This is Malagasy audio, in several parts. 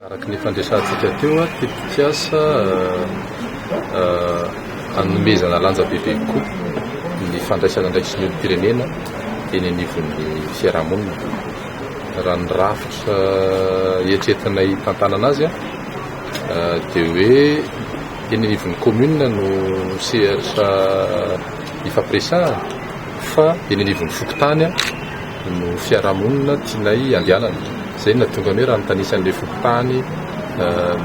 Araka ny efa niresahantsika teo, tetikasa hanomezana lanja bebe kokoa ny fandraisana andraikitry ny olom-pirenena eny anivon'ny fiarahamonina. Raha ny rafitra eritreretinay hitantanana azy dia hoe eny anivon'ny commune no sehatra ifampiresahana fa eny anivon'ny fokontany no fiarahamonina tianay andehanana. Izay no nahatonga ny hoe raha nitanisa an'ilay fokontany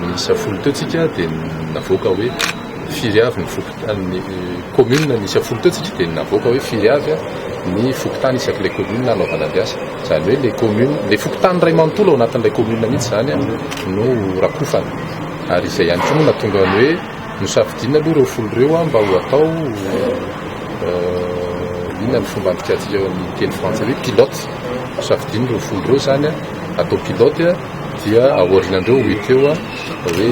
miisa folo teo tsika dia navoaka hoe firy avy ny fokontany, commune miisa folo teo tsika dia navoaka hoe firy avy ny fokontany isak'ilay commune hanaovana ny asa. Izany hoe ilay commune, ilay fokontany iray manontolo ao anatin'ilay commune mihitsy izany no rakofana. Ary izay ihany koa no nahatonga ny hoe Nosafidiana aloha ireo folo ireo mba ho atao inona ny fomba andikantsika eo amin'ny teny frantsay hoe pilote. Nosafidiana ireo folo ireo izany atao pilote dia aorianan'ireo ho hita eo hoe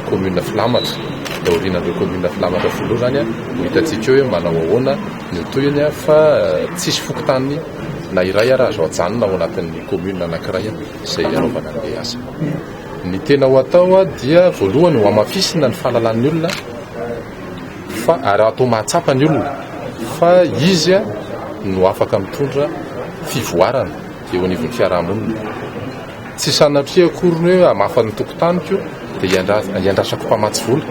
commune filamatra. Dia aorianan'ireo commune filamatra folo ireo izany ho hitantsika eo hoe manao ahoana ny ho tohiny fa tsisy fokontany na iray ara azo ajanona ao anatin'ny commune anankiray izay hanaovana an'ilay asa. Ny tena ho atao dia voalohany ho hamafisina ny fahalalan'ny olona fa ary atao mahatsapa ny olona fa izy no afaka mitondra fivoarana eo anivon'ny fiarahamonina. Tsy sanatria akory ny hoe hamafa ny tokotaniko dia hiandrasako mpamatsy vola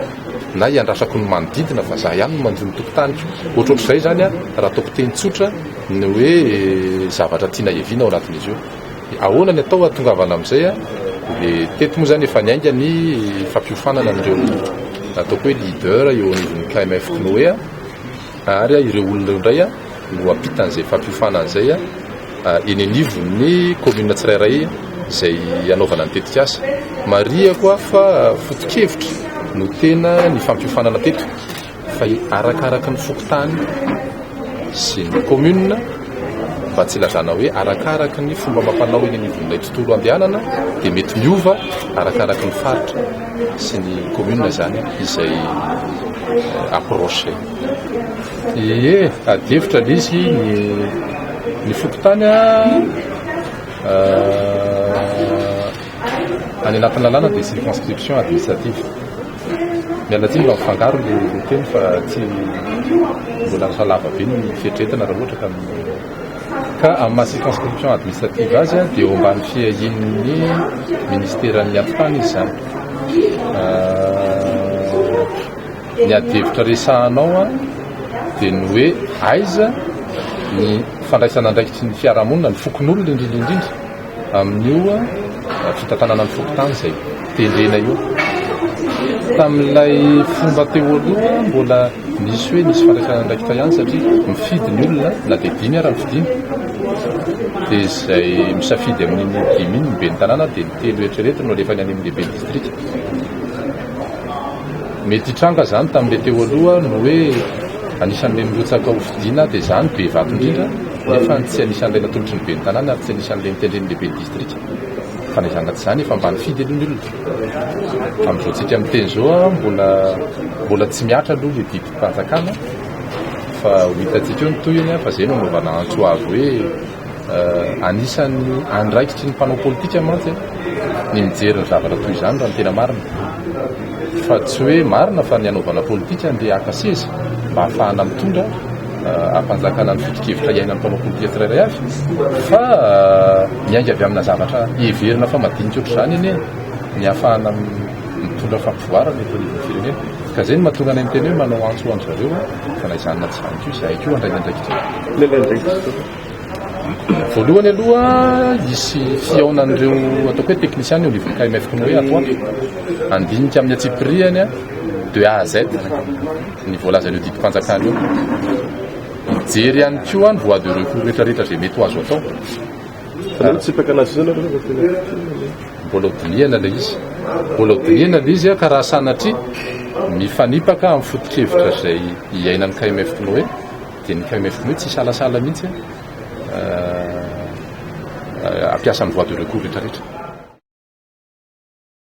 na hiandrasako ny manodidina fa za ihany no mandio ny tokotaniko. Ohatrohatr'izay izany raha ataoko teny tsotra ny hoe zavatra tiana hiaviana ao anatin'izy io. Ahoana ny atao hahatongavana amin'izay a? Dia teto moa izany efa niainga ny fampiofanana an'ireo ataoko hoe leader eo anivon'ny KMF Cnoe ary ireo olona ireo indray no hampita an'izay fampiofanana izay eny anivon'ny commune tsirairay izay hanaovana ny tetikasa. Marihako aho fa foto-kevitra no tena ny fampiofanana teto. Fa arakaraky ny fokontany sy ny commune, mba tsy ilazana hoe arakaraky ny fomba amam-panao eny anivon'ilay tontolo andehanana dia mety miova arakaraky ny faritra sy ny commune izany izay approche izay. Ie, ady hevitra ilay izy, ny fokontany any anatin'ny lalàna dia circonscription administrative. Miala tsiny raha mifangaro le teny fa tsy mbola lasa lava be ny fieritreretana raha ohatra ka ka amin'ny maha circonscription administrative azy dia eo ambany fiahian'ny ministeran'ny atitany izy izany. Ny adihevitra resahanao dia ny hoe aiza ny fandraisana andraikitry ny fiarahamonina, ny fokonolona indrindra indrindra amin'io fitantanana ny fokontany izay tendrena io. Tamin'ilay fomba teo aloha mbola nisy hoe nisy fandraisana andraikitra ihany satria mifidy ny olona na dia dimy ara ny fidina dia izay misafidy amin'iny dimy iny ny ben'ny tanàna dia ny telo eritreretiny no alefany any amin'ny lehiben'ny distrika. Mety hitranga izany tamin'ilay teo aloha no hoe anisan'ilay nirotsaka ho fidiana dia izaho no be vato indrindra nefa tsy anisan'ilay natolotry ny ben'ny tanàna ary tsy anisan'ilay notendren'ny lehiben'ny distrika. Fa na izany na tsy izany efa mba nifidy aloha ny olona. Amin'izao tsika miteny izao mbola mbola tsy mihatra aloha ilay didim-panjakana fa ho hitantsika eo ny tohiny fa izay no anaovana antso avo hoe Anisan'ny andraikitry ny mpanao politika mantsy ny mijery ny zavatra toy izany raha ny tena marina. Fa tsy hoe marina fa ny hanaovana politika andeha haka seza mba hahafahana mitondra hampanjakana ny foto-kevitra iainan'ny mpanao politika tsirairay avy fa miainga avy amina zavatra heverina fa madinika ohatr'izany anie ny hahafahana mitondra fampivoarana eto anivon'ny firenena. Ka izay no mahatonga anay miteny hoe manao antso ho an-dry zareo fa na izany na tsy izany koa izahay koa handray ny andraikitra. Inona ilay andraikitra? Voalohany aloha hisy fihaonan'ireo ataoko hoe teknisiana eo anivon'ny KMF Cnoe ato ato handinika amin'ny antsipirihany de A à Z ny voalazan'io didim-panjakana io. Hijery ihany koa ny voie de recours rehetrarehetra izay mety ho azo atao. Aleo mitsipaka anazy io nareo fa tena Mbola ho dinihana ilay izy. Mbola ho dinihana ilay izy ka raha sanatria mifanipaka amin'ny foto-kevitra izay iainan'ny KMF Cnoe dia ny KMF Cnoe tsy hisalasala mihitsy hampiasa ny voie de recours rehetrarehetra.